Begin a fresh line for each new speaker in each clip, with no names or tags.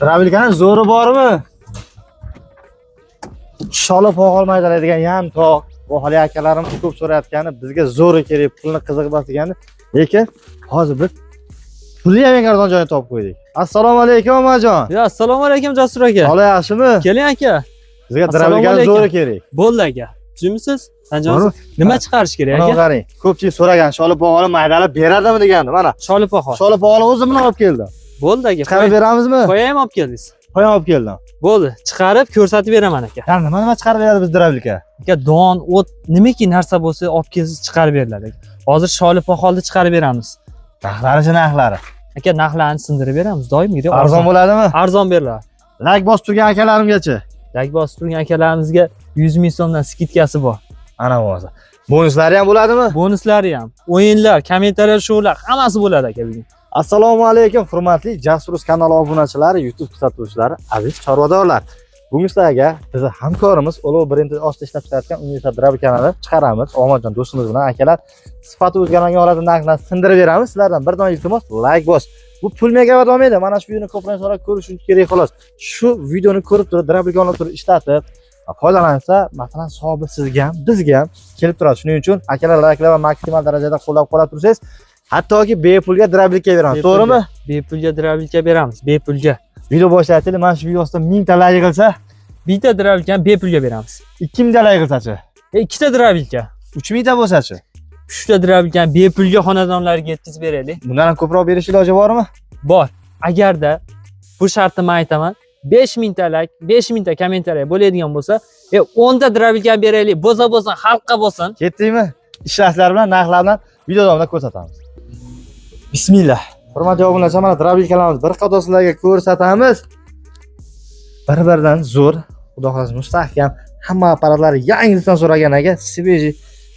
Дробилка ni zo'ri bormi? Sholi po'g'ol maydalaydigan yantoq. Bu hali akalarimiz ko'p so'rayotgani, bizga zo'ri kerak, pulni qiziq emas degani. Lekin hozir biz pulni ham eng arzon joyini topib qo'ydik. Assalomu alaykum, omajon.
Ya, assalomu alaykum, Jasur aka.
Holi yaxshimi?
Keling, aka.
Bizga
Assalomu
дробилка ni
alaykum.
zo'ri kerak.
Bo'ldi, aka. Tuzimisiz? Tanjonsiz?
Bormi?
Nima chiqarish kerak,
Mana
aka?
qarang, ko'pchilik so'ragan, sholi pog'oli maydalab beradimi degandi. Mana,
Sholi pog'ol.
Sholi pog'oli o'zim bilan olib keldim.
Bo'ldi, aka.
Chiqarib beramizmi?
Qo'ya ham olib keldingiz.
Qo'ya olib keldim.
Bo'ldi. Chiqarib ko'rsatib beraman, aka.
Yani nima nima chiqarib beradi biz дробилка?
Aka, don, o't, nimaki narsa bo'lsa olib kelsiz, chiqarib beriladi, aka. Hozir sholi poxolni chiqarib beramiz.
Narxlari-chi, narxlari?
Aka, narxlarni sindirib beramiz. Doimgidek.
Arzon bo'ladimi?
Arzon beriladi.
Layk bosib turgan akalarimgachi.
Layk bosib turgan akalarimizga 100 ming so'mdan скидка si bor.
Ana bo'lmasa. Bonuslari ham bo'ladimi?
Bonuslari ham, o'yinlar, kommentariy shoular, hammasi bo'ladi, aka, bugun.
Assalomu alaykum, hurmatli Jasuruz kanali obunachilari, YouTube kuzatuvchilari, aziz chorvadorlar. Bugun sizlarga bizni hamkorimiz Ulug' brendi ostida ishlab chiqarayotgan universal дробилка ni chiqaramiz. Omadjon do'stimiz bilan, akalar, sifati o'zgarmagan holatda narxlarni sindirib beramiz. Sizlardan bir dona iltimos, layk bos. Bu pul megavat olmaydi. Mana shu videoni ko'proq insonlar ko'rish uchun kerak, xolos. Shu videoni ko'rib turib, дробилка ni olib turib ishlatib, foydalansa, masalan, savobi sizga ham, bizga ham kelib turadi. Shuning uchun, akalar, layklar va maksimal darajada qo'llab-quvvatlab tursangiz, hattoki bepulga дробилка beramiz. To'g'rimi?
Bepulga дробилка beramiz, bepulga.
Video boshida aytaylik, mana shu video ostida 1000 ta layk yig'ilsa,
Bitta дробилка ni bepulga beramiz.
2000 ta layk yig'ilsachi?
Ikkita дробилка.
3000 ta bo'lsachi?
Uchta дробилка ni bepulga xonadonlarga yetkazib beraylik.
Bundan ham ko'proq berish iloji bormi?
Bor. Agarda bu shartni men aytaman, 5000 ta layk, 5000 ta kommentariy bo'ladigan bo'lsa, 10 ta дробилка ni beraylik, bo'lsa bo'lsin, xalqqa bo'lsin.
Ketdikmi? Ishlashlar bilan, narxlar bilan video davomida ko'rsatamiz.
Bismillah.
Hurmatli obunachilar, mana дробилка larimiz bir qator sizlarga ko'rsatamiz. Bir-biridan zo'r, xudo xohlasa mustahkam, hamma apparatlari yangisidan so'ragan aka, свежий,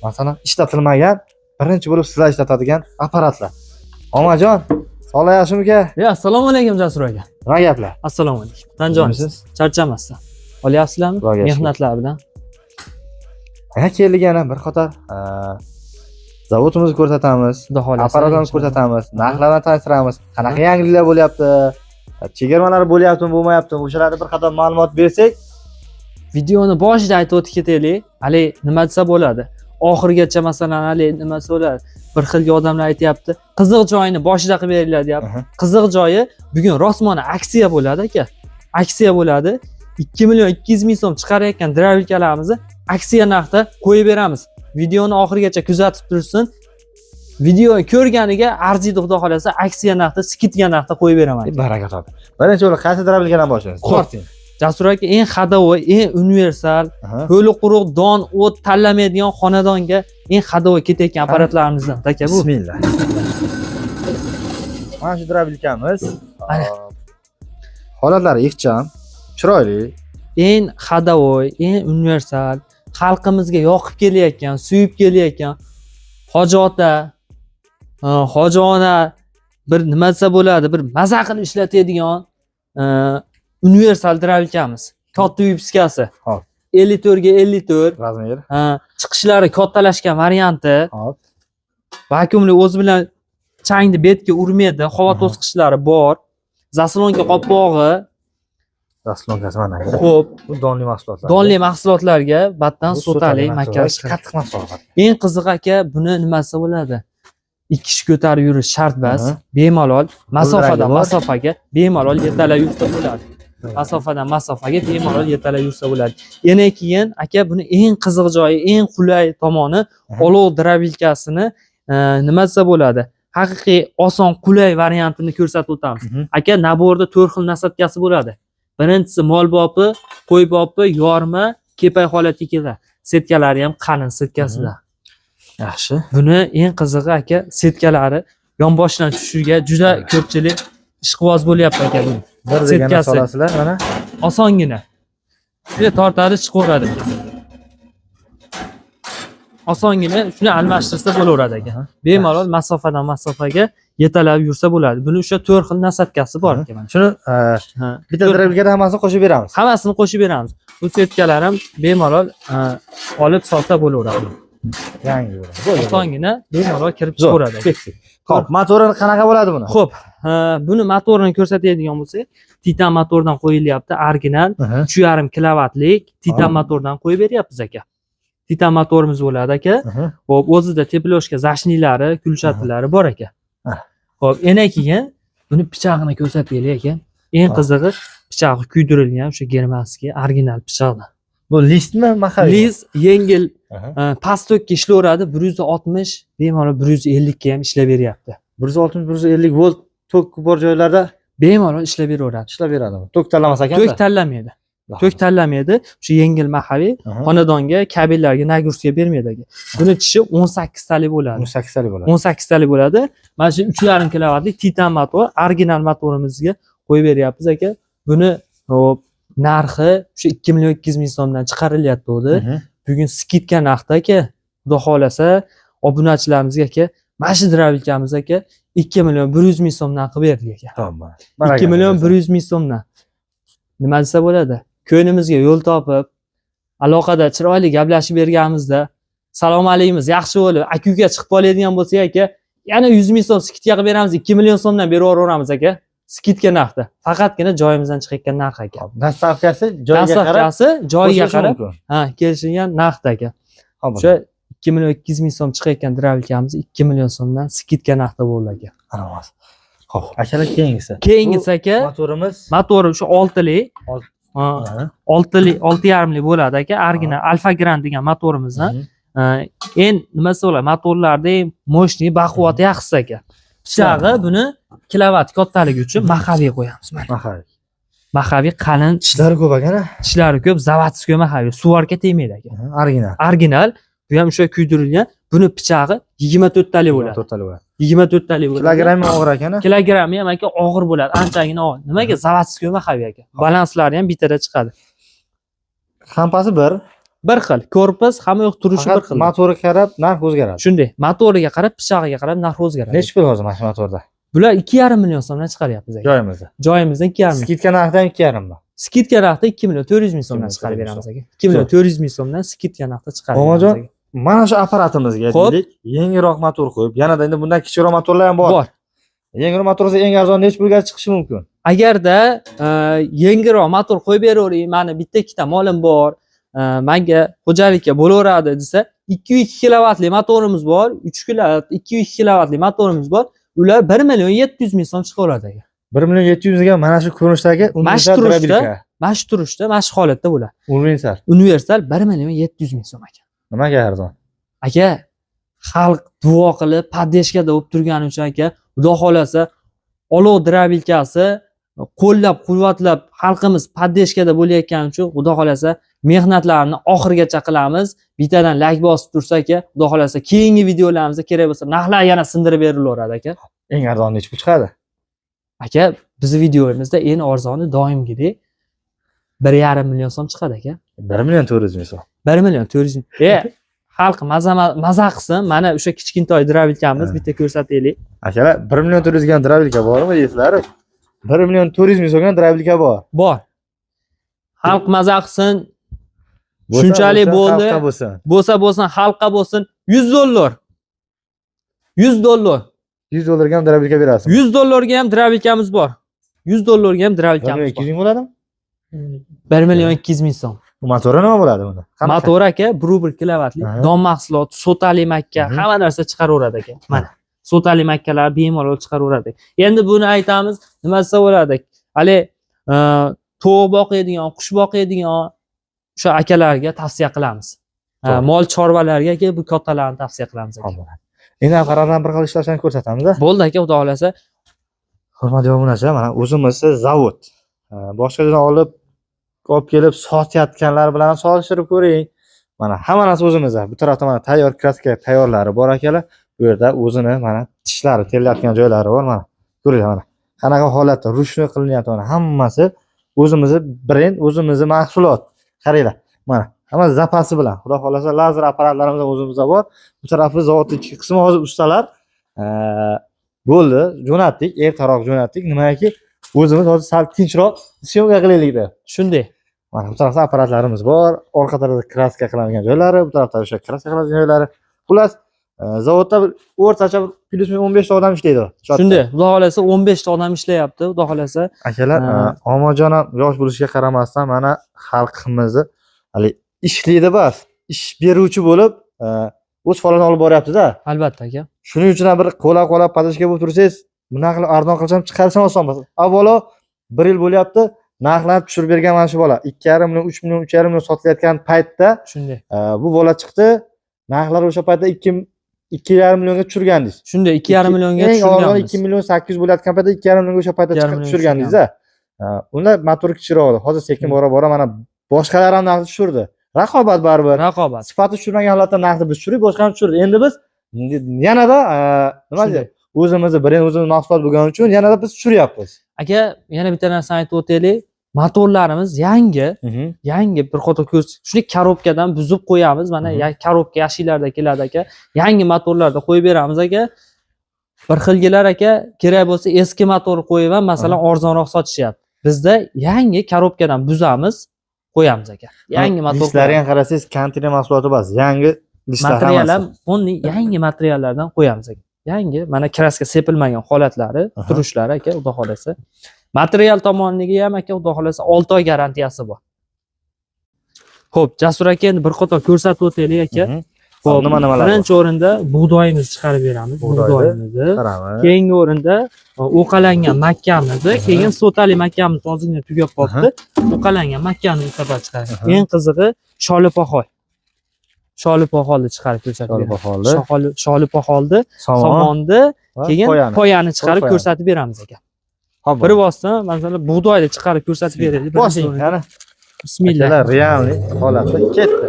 masalan, ishlatilmagan, birinchi bo'lib sizlar ishlatadigan apparatlar. Omajon, sog'lik yaxshimi, aka?
Ya, assalomu alaykum, Jasur aka.
Nima gaplar?
Assalomu alaykum. Tanjonsiz. Charchamasdan. Olyapsizlarmi?
Xudoga shukr.
Mehnatlar bilan.
Aka, keldik yana bir qator zavodimizni ko'rsatamiz.
Xudo xohlasa.
Apparatlarni ko'rsatamiz, narxlarni tanishtiramiz, qanaqa yangiliklar bo'lyapti, chegirmalar bo'lyaptimi, bo'lmayaptimi, o'shalarni bir qator ma'lumot bersak.
Videoni boshida aytib o'tib ketaylik. Haligi nima desa bo'ladi? Oxirigacha, masalan, haligi nima desa bo'ladi? Bir xilga odamlar aytyapti. Qiziq joyini boshida qilib beringlar, deyapti. Qiziq joyi bugun rosmona aksiya bo'ladi, aka. Aksiya bo'ladi. 2 million 200 ming so'm chiqarayotgan дробилка larimizni aksiya narxda qo'yib beramiz. Videoni oxirigacha kuzatib tursin. Videoni ko'rganiga arziydi, xudo xohlasa, aksiya narxda, скидка narxda qo'yib beraman.
Baraka toping. Birinchi bo'lib qaysi дробилка dan boshlaymiz?
Xo'p.
Torting.
Jasur aka, eng ходовой, eng universal, ho'li quruq, don, o't tanlamaydigan xonadonga eng ходовой ketayotgan apparatlarimizdan aka bu.
Bismillah. Mana shu дробилка miz.
Mana.
Holatlari ixcham, chiroyli.
Eng ходовой, eng universal, xalqimizga yoqib kelayotgan, suyib kelayotgan, hoji ota, hoji ona bir nima desa bo'ladi, bir maza qilib ishlatadigan universal дробилка miz. Katta выпуска si. 54 ga 54.
Размер.
Ha, chiqishlari kattalashgan varianti. Vakuumli, o'zi bilan changni betga urmaydi, havo to'sqichlari bor. Заслонка qopqog'i.
Заслонка si mana.
Xo'p,
Bu donli mahsulotlar.
Donli mahsulotlarga batdan
Bu
so'talik,
mahsulotlar.
makkash.
Qattiq mahsulotlar.
Eng qizig'i, aka, buni nimasi bo'ladi? Ikki kishi ko'tarib yurish shart emas. Bemalol masofadan
bor.
masofaga bemalol yetalab yursa bo'ladi. Masofadan masofaga bemalol yetalab yursa bo'ladi. Yana keyin, aka, buni eng qiziq joyi, eng qulay tomoni, olov дробилка sini nima desa bo'ladi? Haqiqiy oson, qulay variantini ko'rsatib o'tamiz. Aka, набор da to'rt xil насадка si bo'ladi. Birinchisi mol bopi, qo'y bopi, yorma, kepak holatga keladi. Сетка lari ham qalin сетка sida.
Yaxshi.
Buni eng qizig'i, aka, сетка lari yonboshidan tushishiga juda ko'pchilik ishqiboz bo'lyapti, aka, buni.
Bir deganda
Сетка si.
solasizlar mana.
Osongina. Shunday tortadi, chiqaveradi. Osongina shuni almashtirsa bo'laveradi, aka. Bemalol masofadan masofaga yetalab yursa bo'ladi. Buni o'sha to'rt xil насадка si bor aka mana.
Shuni
Ha.
bitta дробилка da hammasini qo'shib beramiz.
Hammasini qo'shib beramiz. Bu сетка lar ham bemalol olib solsa bo'laveradi.
Yangi bo'ladi. Bo'ldi.
Osongina bemalol kirib
Zo'r.
chiqaveradi.
Ketdik. Xo'p, motori qanaqa bo'ladi buni?
Xo'p, Buni motorini ko'rsatadigan bo'lsak, Titan motordan qo'yilyapti, original 3,5 kilovatlik Titan motordan qo'yib beryapmiz aka. Titan motorimiz bo'ladi aka. Xo'p, o'zida теплёшка защитник lari, включатель lari bor aka. Xo'p, yana keyin buni pichog'ini ko'rsataylik aka. Eng qizig'i, pichog'i kuydirilgan, o'sha германский original pichoqdan.
Bu listmi, маховик?
List, yengil, past tokka ishlayveradi, 160, bemalol 150 ga ham ishlab beryapti.
160, 150 volt tok bor joylarda
Bemalol ishlab beraveradi.
Ishlab beradimi? Tok tanlamas ekan.
Tok tanlamaydi. Tok tanlamaydi. O'sha yengil маховик xonadonga, kabellarga нагрузка bermaydi aka. Buni tishi 18 talik bo'ladi.
18 talik bo'ladi.
18 talik bo'ladi. Mana shu 3,5 kilovatlik Titan motor, original motorimizga qo'yib beryapmiz aka. Buni, hop, narxi o'sha 2 million 200 ming so'mdan chiqarilyapti. Bugun скидка narxda aka. Xudo xohlasa, obunachilarimizga aka, mana shu дробилка miz aka, 2 million 100 ming so'mdan qilib berdik aka.
Tamam.
2 million 100 ming so'mdan. Nima desa bo'ladi? Ko'nglimizga yo'l topib, aloqada chiroyli gaplashib berganimizda, salom alayhimiz yaxshi bo'lib, aka uka chiqib qoladigan bo'lsak aka, yana 100 ming so'm скидка qilib beramiz, 2 million so'mdan berib yuboraveramiz aka. Скидка narxda. Faqatgina joyimizdan chiqayotgan narx aka.
Доставка si joyiga qarab
Доставка si joyiga
qo'shilishi
qarab,
mumkin.
Ha, kelishilgan narxda aka.
Hop.
O'sha 2 million 200 ming so'm chiqayotgan дробилка miz 2 million so'mdan скидка narxda bo'ldi aka.
Xo'p, akalar, keyingisi.
Keyingisi aka,
Bu motorimiz
motori o'sha oltili, ha, oltili, 6,5lik bo'ladi aka. Original Alfa Grand degan motorimizdan. Eng nimasi bo'ladi? Motorlarda eng мощный, baquvvati yaxshisi aka. Pichog'i buni kilovat kattaligi uchun маховик qo'yamiz mana.
Маховик.
Маховик qalin.
Tishlari ko'p ekan.
Tishlari ko'p, заводской маховик, сварка tegmaydi aka.
Original.
Original, bu ham o'sha kuydirilgan. Buni pichog'i 24 talik bo'ladi.
4 talik bo'ladi.
24 talik bo'ladi.
Kilogrammi og'ir ekan.
Kilogrammi ham aka og'ir bo'ladi, anchagina og'ir. Nimaga? Заводской маховик aka. Balanslari ham bittada chiqadi.
Hammasi bir.
Bir xil korpus, hamma yoq turishi bir
Faqat
xil.
Motoriga qarab narx o'zgaradi.
Shunday, motoriga qarab, pichog'iga qarab narx o'zgaradi.
Nechi pul hozir mana shu motorda?
Bular 2,5 million so'mdan chiqaryapmiz aka.
Joyimizda.
Joyimizdan 2,5.
Скидка narxidan 2,5 mi?
Скидка narxida 2 million 400 ming so'mdan
2
chiqarib
million
beramiz aka. 2 million 400 ming so'mdan скидка narxida chiqarib beramiz
Omadjon,
aka.
mana shu apparatimizga deylik, yengilroq motor qo'yib, yanada endi bundan kichikroq motorlar ham bor.
Bor.
Yengilroq motor bo'lsa, eng arzon nechi pulga chiqishi mumkin?
Agarda yengilroq motor qo'yib beravering, mani bitta ikkita molim bor, manga xo'jalikka bo'laveradi desa, 2,2 kilovatli motorimiz bor, 3 kilovat, 2,2 kilovatli motorimiz bor. Ular 1 million 700 ming so'm chiqaveradi aka.
1 million 700 ga mana shu ko'rinishdagi
Mana shu
universal
turishda,
дробилка.
Mana shu turishda, mana shu holatda bo'ladi.
Universal.
Universal 1 million 700 ming so'm aka.
Nimaga arzon?
Aka, xalq duo qilib, поддержка da bo'lib turgani uchun aka, xudo xohlasa, olov дробилка si qo'llab quvvatlab, xalqimiz поддержка da bo'layotgani uchun, xudo xohlasa, mehnatlarni oxirigacha qilamiz. Bittadan layk bosib tursa aka, xudo xohlasa, keyingi videolarimizda kerak bo'lsa, narxlar yana sindirib berilaveradi aka.
Eng arzon nechi pul chiqadi?
Aka, bizni videomizda eng arzoni doimgidek 1,5 million so'm chiqadi aka.
1 million 400 ming so'm.
1 million 400 ming. Xalq maza qilsin. Mana o'sha kichkintoy дробилка miz, bitta ko'rsataylik.
Akalar, 1 million 400 ga дробилка bormi deysizlar? 1 million 400 ming so'mga дробилка bor.
Bor. Xalq maza qilsin.
Bo'lsa
Shunchalik
bo'lsin,
bo'ldi.
xalqqa bo'lsin.
Bo'lsa bo'lsin, xalqqa bo'lsin. 100 dollar. 100 dollar.
100 dollarga ham дробилка berasiz.
100 dollarga ham дробилка miz bor. 100 dollarga ham
1 million
дробилка miz
200
bor.
ming bo'ladimi?
1 million 200 ming so'm.
Bu motori nima bo'ladi buni? Qanaqa?
Motor aka 1,1 kilovatli, don mahsulot, sotali makka, hamma narsa chiqaraveradi aka. Mana sotali makkalar bemalol chiqaraveradi. Endi buni aytamiz, nima desa bo'ladi? Hali tovuq boqadigan, qush boqadigan o'sha akalarga tavsiya qilamiz.
To'g'ri.
Mol chorvalarga aka, bu kattalarni tavsiya qilamiz aka.
Hop, bo'ladi. Endi apparatdan bir xil ishlashini ko'rsatamiz.
Bo'ldi aka, xudo xohlasa.
Hurmatli obunachilar, mana o'zimizni zavod. Boshqa joydan olib kelib sotayotganlar bilan solishtirib ko'ring. Mana hamma narsa o'zimizda. Bu tarafda mana tayyor краска tayyorlari bor akalar. Bu yerda o'zini mana tishlari terilayotgan joylari bor mana. Ko'ringlar mana. Qanaqa holatda ручной qilinyapti mana hammasi o'zimizni brend, o'zimizni mahsulot. Qaranglar. Mana hamma zapasi bilan. Xudo xohlasa, lazer apparatlarimiz ham o'zimizda bor. Bu tarafi zavodning ichki qismi, hozir ustalar bo'ldi, jo'natdik, ertaroq jo'natdik. Nimagaki, o'zimiz hozir sal tinchroq съёмка qilaylik deb.
Shunday.
Mana bu tarafda apparatlarimiz bor, orqa tarafda краска qilingan joylari, bu tarafda o'sha краска qilingan joylari. Xullas, Zavodda o'rtacha plyus 15 ta odam ishlaydi.
Shunday, xudo xolasa 15 ta odam ishlayapti, xudo xolasa.
Akalar, Omadjon ham yosh bo'lishiga qaramasdan mana xalqimizni hali ishlaydi bas, ish beruvchi bo'lib, o'z faoliyatini olib boryapti-da.
Albatta aka.
Shuning uchun ham bir qo'lab-qo'lab podashka bo'lib tursangiz, bunaqa qilib arzon qilsam chiqarsam oson. Avvalo 1 yil bo'lyapti, narxlarni tushirib bergan mana shu bola. 2,5 million, 3 million, 3,5 million sotilayotgan paytda
shunday.
Bu bola chiqdi, narxlar o'sha paytda 2,5 millionga tushirgandingiz.
Shunday 2,5 millionga tushirganmiz.
2 million 800 bo'layotgan paytda 2,5 millionga o'sha paytda tushirgandingiz-da. Unda motor kichikroq edi. Hozir sekin bora-bora mana boshqalar ham narxni tushirdi. Raqobat baribir.
Raqobat.
Sifati tushirmagan holatda narxni biz tushirdik, boshqani tushirdi. Endi biz yanada nima deydi? O'zimizni brend, o'zimiz mahsulot bo'lgani uchun yanada biz tushiryapmiz.
Aka, yana bitta narsani aytib o'taylik. Motorlarimiz yangi, yangi bir qator ko'z, shuni korobkadan buzib qo'yamiz. Mana korobka yashillarda keladi aka. Yangi motorlarda qo'yib beramiz aka. Bir xilgilar aka, kerak bo'lsa eski motor qo'yib ham masalan arzonroq sotishyapti. Bizda yangi korobkadan buzamiz, qo'yamiz aka. Yangi motor.
Disklari ham qarasangiz, konteyner mahsuloti bas, yangi disklar
material ham yangi materiallardan qo'yamiz aka. Yangi, mana kraska sepilmagan holatlari, turishlari aka, xudo xolasa. Material tomonligi ham aka, xudo xolasa 6 oy garantiyasi bor. Xo'p, Jasur aka, endi bir qator ko'rsatib o'taylik aka.
Xo'p, nima-nimalar?
Birinchi o'rinda bug'doyimizni chiqarib beramiz, bug'doyimizni. Keyingi o'rinda o'qalangan makkamizni, keyin sotali makkamiz ozgina tugab qoldi. O'qalangan makkani bu safar chiqaramiz. Eng qizig'i sholipoxol. Sholipoxolni chiqarib ko'rsatib beramiz. Sholipoxolni, somonni, keyin poyani chiqarib ko'rsatib beramiz aka. Bir vosita, masalan, bug'doyni chiqarib ko'rsatib beraylik.
Bosing, qani.
Bismillah.
Akalar, realniy holatda ketdi.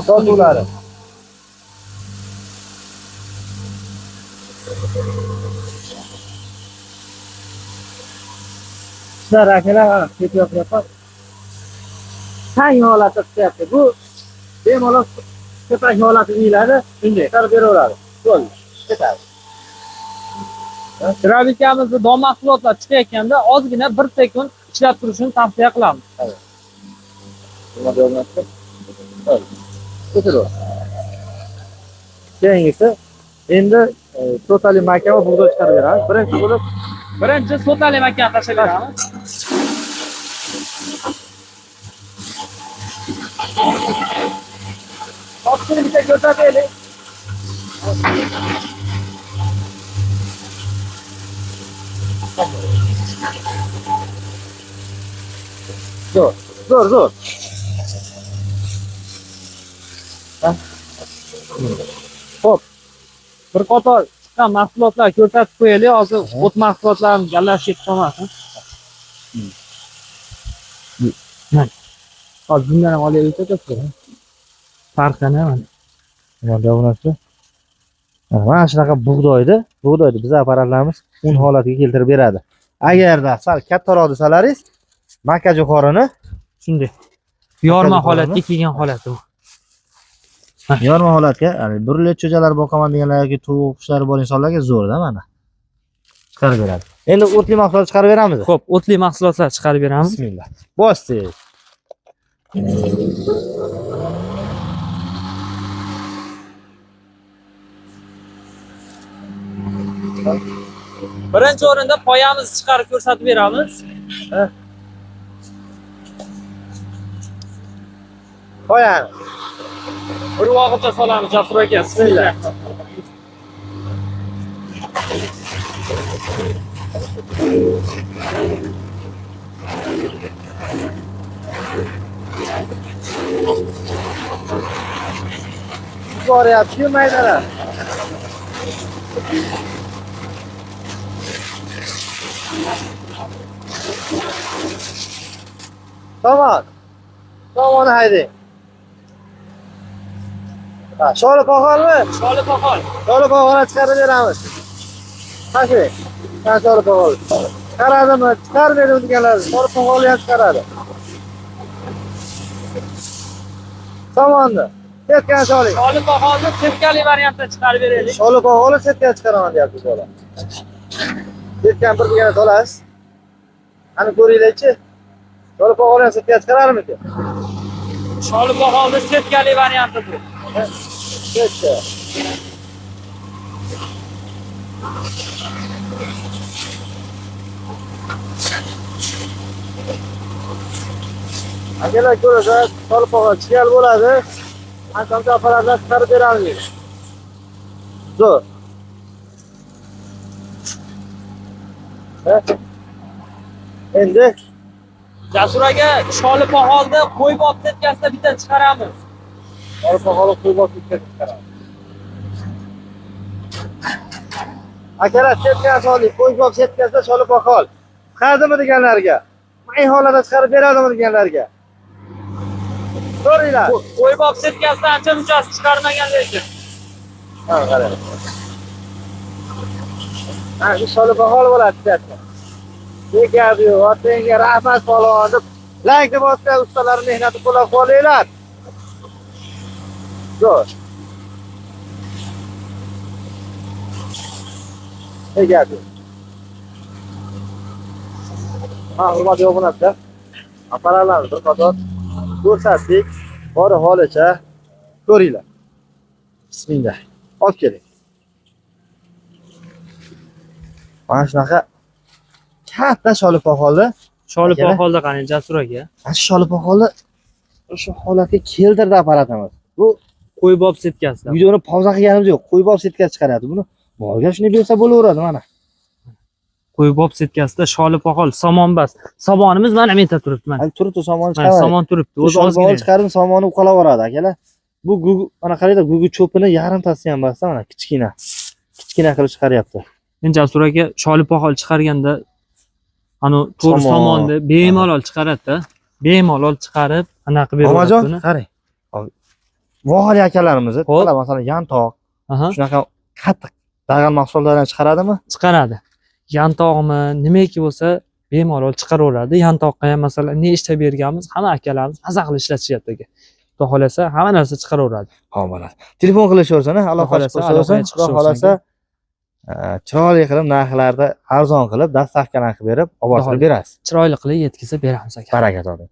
Sotuvlari.
Ishlar akalar ketyapti. Tang holatda chiqyapti. Bu bemalol tepak holati deyiladi. Shunday chiqarib beraveradi. Bo'ldi. Ketadi.
Trafikamizni don mahsulotlar chiqayotganda ozgina bir sekund ishlab turishini tavsiya qilamiz.
Nima deyapti? Bo'ldi. Keyingisi endi totali makka va bug'doy chiqarib beramiz. Birinchi bo'lib
birinchi sotali makkani tashlab beramiz.
Hopsini bitta ko'rsataylik.
Zo'r, zo'r, zo'r.
Xo'p. Bir qator chiqqan mahsulotlar ko'rsatib qo'yaylik. Hozir o't mahsulotlarimiz gallashib ketib qolmasin. Hozir bundan ham olaylik aka. Farqini mana.
Mana mana shunaqa bug'doyni biz apparatlarimiz un holatiga keltirib beradi. Agarda sal kattaroq desalaringiz, makka jo'xorini
shunday yorma holatga kelgan holati bu.
Yorma holatga, ya'ni burli cho'jalar boqaman deganlar yoki tovuq qushlari bor insonlarga zo'rda mana. Chiqarib beradi. Endi o'tli mahsulot chiqarib beramiz.
Xo'p, o'tli mahsulotlar chiqarib beramiz.
Bismillah. Bosdik.
Birinchi o'rinda poyamizni chiqarib ko'rsatib beramiz.
Poyani.
Bir vog'icha solamiz Jasur aka. Bismillah.
Boryapti maydalar. Tamam. Tomoni haydang. Ha, sholi poxolmi?
Sholi poxol.
Sholi poxolni chiqarib beramiz. Tashlang. Ha, sholi poxol. Chiqaradimi? Chiqarmaydi deganlar. Sholi poxolni ham chiqaradi. Tomonni. Setkani soling.
Sholi poxolni setkali variantda chiqarib beraylik.
Sholi poxolni setkani chiqaraman deyapti bola. Setkan bir degani solasiz. Qani ko'ringlarchi. Sholi poxolni ham setkani chiqararmikin?
Sholi poxolni setkali varianti bu.
Setka. Akalar ko'rasiz, sholi poxol chigal bo'ladi. Ancha apparatlar chiqarib beramiz. Zo'r. Ha? Endi
Jasur aka, sholi poxolni qo'ybob setkasida bitta chiqaramiz.
sholi poxolni qo'ybob setkasi chiqaramiz. Akalar setkasi oling, qo'ybob setkasida sholi poxol. Chiqadimi deganlarga, may holatda chiqarib beradimi deganlarga. Ko'ringlar.
Qo'ybob setkasida ancha munchasi chiqarmagan lekin.
Ha, qarang. Ha, shu sholi poxol bo'ladi setka. Ne gap yo'q, otangga rahmat polvon deb layk deb bosgan ustalar mehnati qo'llab-quvvatlanglar. Zo'r. Ne gap yo'q. Ha, hurmatli obunachilar, apparatlarni bir qator ko'rsatdik. Bori holicha ko'ringlar. Bismillah. Olib keling. Mana shunaqa katta sholi poxolni,
Sholi
Akalar.
poxolda qarang Jasur aka.
mana shu sholi poxolni shu holatga keltirdi apparatimiz. Bu
Qo'ybob setkasida.
videoni pauza qilganimiz yo'q. Qo'ybob setka chiqaryapti. Buni molga shuni bersa bo'laveradi mana.
Qo'ybob setkasida sholi poxol somonbas. Somonimiz mana bu yerda turibdi mana.
Hali turibdi somoni
Mana
chiqaradi.
somon turibdi.
O'zi
O'zi ozgina.
chiqarib somoni uqalab yuboradi akalar. Bu gugu mana qaranglar, gugu cho'pini yarimtasi ham bassa mana kichkina. Kichkina qilib chiqaryapti.
Men Jasur aka sholi poxol chiqarganda anu to'g'ri
Somon.
somonni bemalol chiqaradi-da. Bemalol chiqarib anaqa qilib beradi
Omajon,
buni.
qarang. Vohali akalarimiz,
Xo'p.
mana masalan yantoq,
Aha,
shunaqa qattiq dag'al mahsulotlarni chiqaradimi?
chiqaradi. Yantoqmi, nimaki bo'lsa bemalol chiqaraveradi. Yantoqqa ham masalan nechta berganmiz, hamma akalarimiz maza qilib ishlatishyapti aka. Xudo xolasa hamma narsa chiqaraveradi.
Hop, bo'ladi. Telefon qilishaversin, aloqa
Xudo
chiqib
xohlasa, aloqaga
Xudo xolasa chiroyli qilib narxlarda arzon qilib, dastavkalarni qilib berib, olib
Xudo
berasiz.
Chiroyli qilib yetkazib beramiz aka.
Baraka toping.